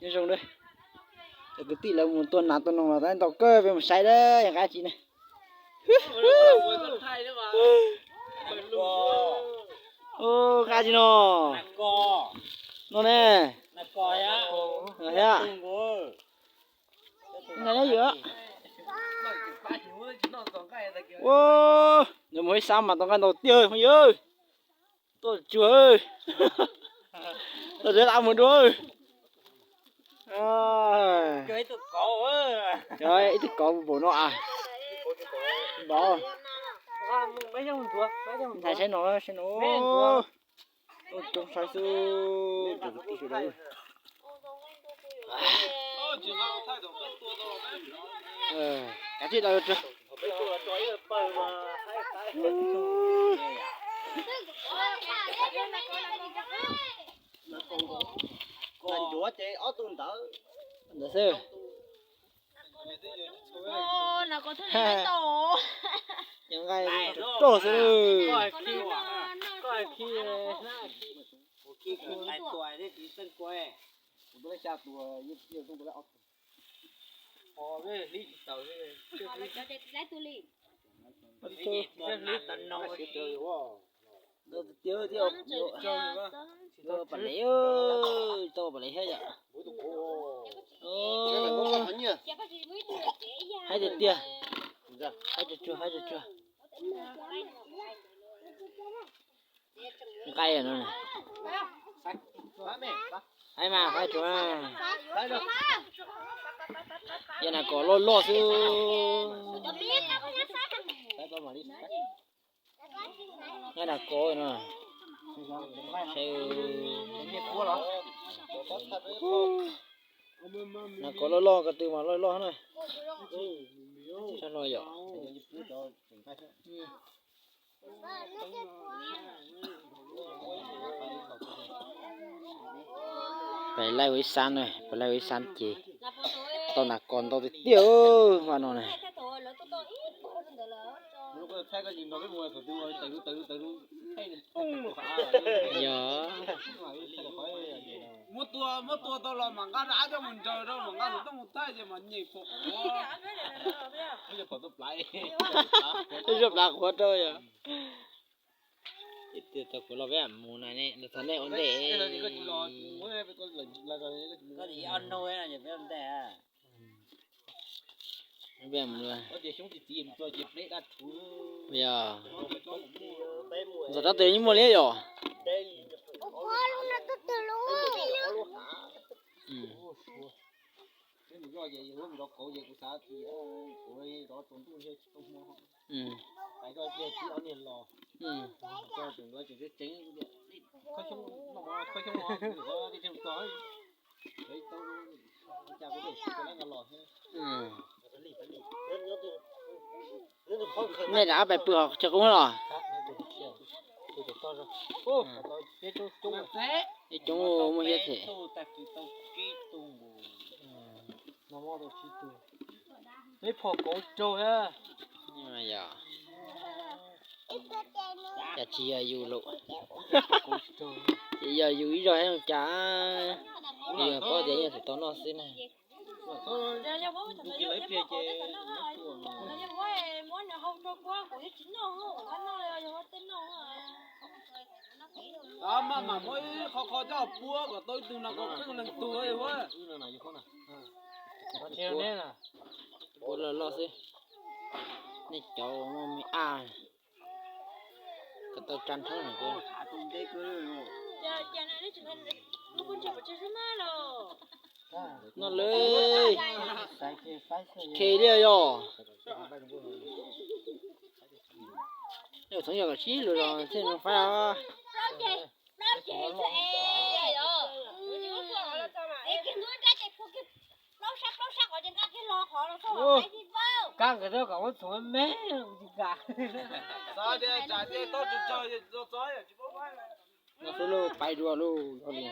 Nyob zoo, cov kwv tij lawv mus tua nas tua noog los tab ntau kawg, peb mus saib dab yog qab tsi ne. Qab tsi no? No ne. Thiab. Ntag yog. Ua, nws mus ib sab mas tau nqaij ntau tiag phooj ywg. Tuaj tsuag, tuaj tsuag, mus dua. Ib tug kauv npaum no a. Ntshai saib no, saib no. Tuaj coob saib xwb, cov kwv tij sawv daws. Kav tsij tau. Ntawd xwb. Cov nqaij rog xwb. Ntau tiag tiag, tau pam lev, tau pam lev thiab yom. Haib tiag tiag, haib tsuag tsuag, haib tsuag tsuag. Nqaij no, haib mas haib tsuag. Yog nas kos loj loj xwb. Nqaij nas kos no. Nas kos loj loj ko tw mas loj loj na. Sab no yom. Peb laij ua ib sab na, peb laij ua ib sab ces tau nas kos ntau tiag tiag vaj no na. Yog. Muab tua, muab tua tau los mam nqa rov qab coj mus nraws rau, mam nqa tus toj mus thaij ces mam nyem pom qhuav. Ib zaj plav qhuav rau yom. Tau kuv los peb mus na, los txog nej ua ntej. Yog, ntxov rab tes yeej muaj li yom. Nej rov qab pais pw hauv chaw qub los? Ib coob muaj hiab thiab. Yog, cas tsis yog yus lawm, ces yog yus ib zaug thiab cas, yus paub tias yog tsis tau noj xwb na. Maj mam muab ib qho qho coj puab kom tau ib tug nas kos qeej leej tug. Puab loj loj xwb, nej cov muaj me ab, kom tau tsa nrhab na. Noj lawm, khe li yog. Txhob yog kom sib lug los thiaj zoo faib os. Kab nkawd twb kom muab txhoov me, tsis kam. Los xwb lauj, pais dua lauj, yog li.